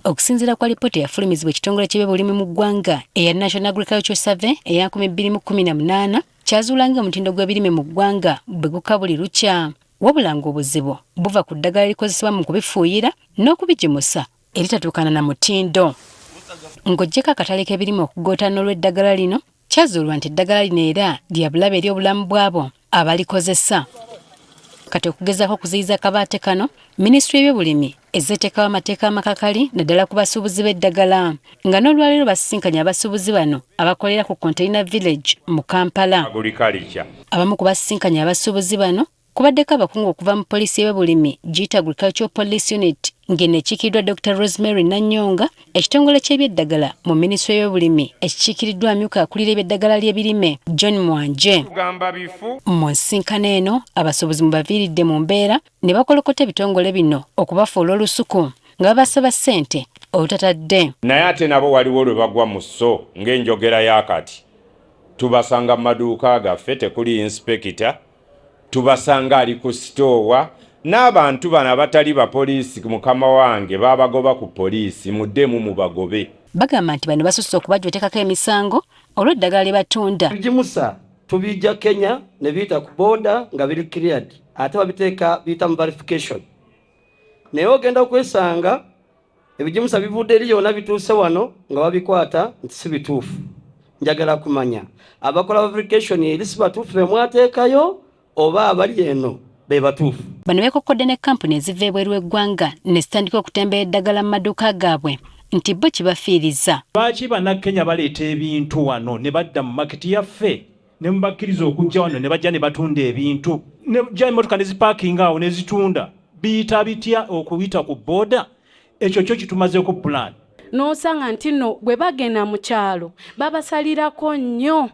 Okusinziira ku alipoota eyafulumizibwa ekitongole ky'ebyobulimi mu ggwanga eya National Agricultural Survey eya 2018, kyazuula ng'omutindo gw'ebirime mu ggwanga bwe gukka buli lukya, wabula ng'obuzibu buva ku ddagala erikozesebwa mu kubifuuyira n'okubigimusa eritatuukana na mutindo. Ng'oggyeko akatale k'ebirime okugootaana olw'eddagala lino, kyazuulwa nti eddagala lino era lya bulabe eri obulamu bw'abo abalikozesa. Kati okugezaako okuziyiza akabaate kano, minisitule y'ebyobulimi ezze eteekawo amateeka amakakali naddala ku basuubuzi b'eddagala, nga n'olwaleero basisinkanye abasuubuzi bano abakolera ku Container Village mu Kampala. Abamu ku basisinkanye abasuubuzi bano kubaddeko abakungu okuva mu poliisi y'ebyobulimi giyite Agricultural Police Unit, ng'eno ekiikiriddwa Dr Rosemary Nanyonga, ekitongole ky'ebyeddagala mu minisitule y'ebyobulimi ekikiikiriddwa amyuka akulira ebyeddagala ly'ebirime John Mwanje. Mu nsisinkano eno abasuubuzi mubaviiridde mu mbeera ne bakolokota ebitongole bino okubafuula olusuku nga babasaba ssente olutatadde. Naye ate nabo waliwo lwe bagwa mu sso ng'enjogera ya kati, tubasanga mu maduuka gaffe tekuli inspekita, tubasanga ali ku sitoowa n'abantu bano abatali bapoliisi, mukama wange babagoba ku poliisi, muddemu mubagobe. Bagamba nti bano basusse okubajwetekako emisango olw'eddagala lye batunda. Ebigimusa tubijja Kenya ne biyita ku border nga biri cleared, ate babiteeka biyita mu verification, naye ogenda okwesanga ebigimusa bivudde eri yonna bituuse wano nga babikwata nti si bituufu. Njagala kumanya abakola verification eri si batuufu be mwateekayo oba abali eno be batuufu? Bano beekokkodde ne kkampuni eziva ebweru w'eggwanga ne zitandika okutembeya eddagala mu maduuka gaabwe nti bo kibafiiriza. Lwaki Bannakenya baleeta ebintu wano ne badda mu maketi yaffe ne mubakkiriza okujja wano ne bajja ne batunda ebintu, ne jja emmotoka ne zipaakinga awo ne zitunda? Biyita bitya okuyita ku booda? Ekyo kyo kitumazeeko pulaani. N'osanga nti nno bwe bagenda mu kyalo babasalirako nnyo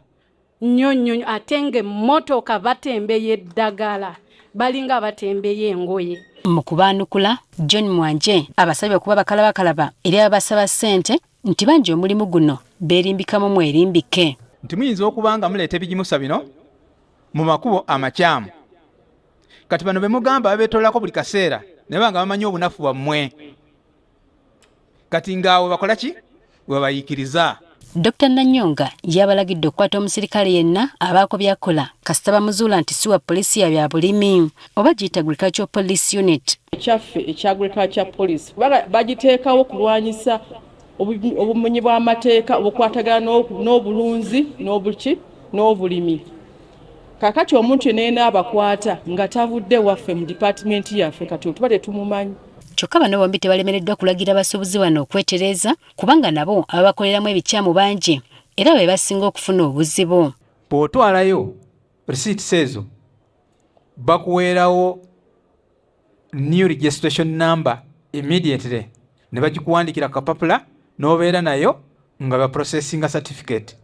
nnyo nnyo, ate ng'emmotoka batembeya eddagala balinga abatembeya engoye. Mu kubaanukula, John Mwanje abasabye okuba bakalabakalaba eri ababasaba ssente nti bangi omulimu guno beerimbikamu mwerimbike. Nti muyinza okuba nga muleeta ebigimusa bino mu makubo amakyamu. Kati bano be mugamba babeetoolako buli kaseera naye banga bamanyi obunafu bwammwe. Kati ng'awo bakola ki? Webayiikiriza. Dr Nanyonga yabalagidde okukwata omusirikale yenna abaako by'akola kasita bamuzuula nti si wa poliisi ya bya bulimi oba giyite Agricultural Police Unit. Ekyaffe ekya Agriculture Police kubanga bagiteekawo okulwanyisa obumenyi bw'amateeka obukwatagana n'obulunzi n'obuki n'obulimi. Kaakati omuntu yenna yenna abakwata nga tavudde waffe mu dipaatimenti yaffe, kati tuba tetumumanyi. Kyokka bano bombi tebalemereddwa kulagira basuubuzi bano okwetereeza kubanga nabo ababakoleramu ebikyamu bangi era be basinga okufuna obuzibu. Bw'otwalayo receipts ezo, bakuweerawo new registration number immediately ne bagikuwandikira kapapula n'obeera nayo nga baprocessinga certificate.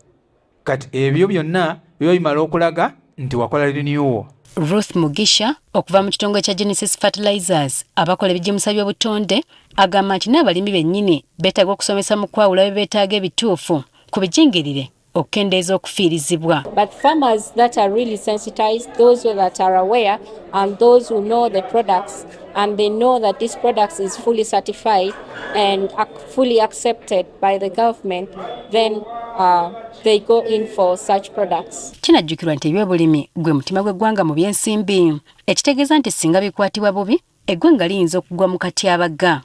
Kati ebyo byonna biba bimala okulaga nti wakola renewal. Ruth Mugisha okuva mu kitongole kya Genesis Fertilizers abakola ebigimusa by'obutonde agamba nti n'abalimi bennyini beetaaga okusomesa mu kwawula bye beetaaga ebituufu ku bijingirire okukendeeza okufiirizibwa. But farmers that are really sensitized, those that are aware and those who know the products and they know that this product is fully certified and fully accepted by the government, then they go in for such products. Kinajjukirwa nti ebyobulimi gwe mutima gw'eggwanga mu byensimbi, ekitegeeza nti singa bikwatibwa bubi eggwanga liyinza okugwa mu katyabaga.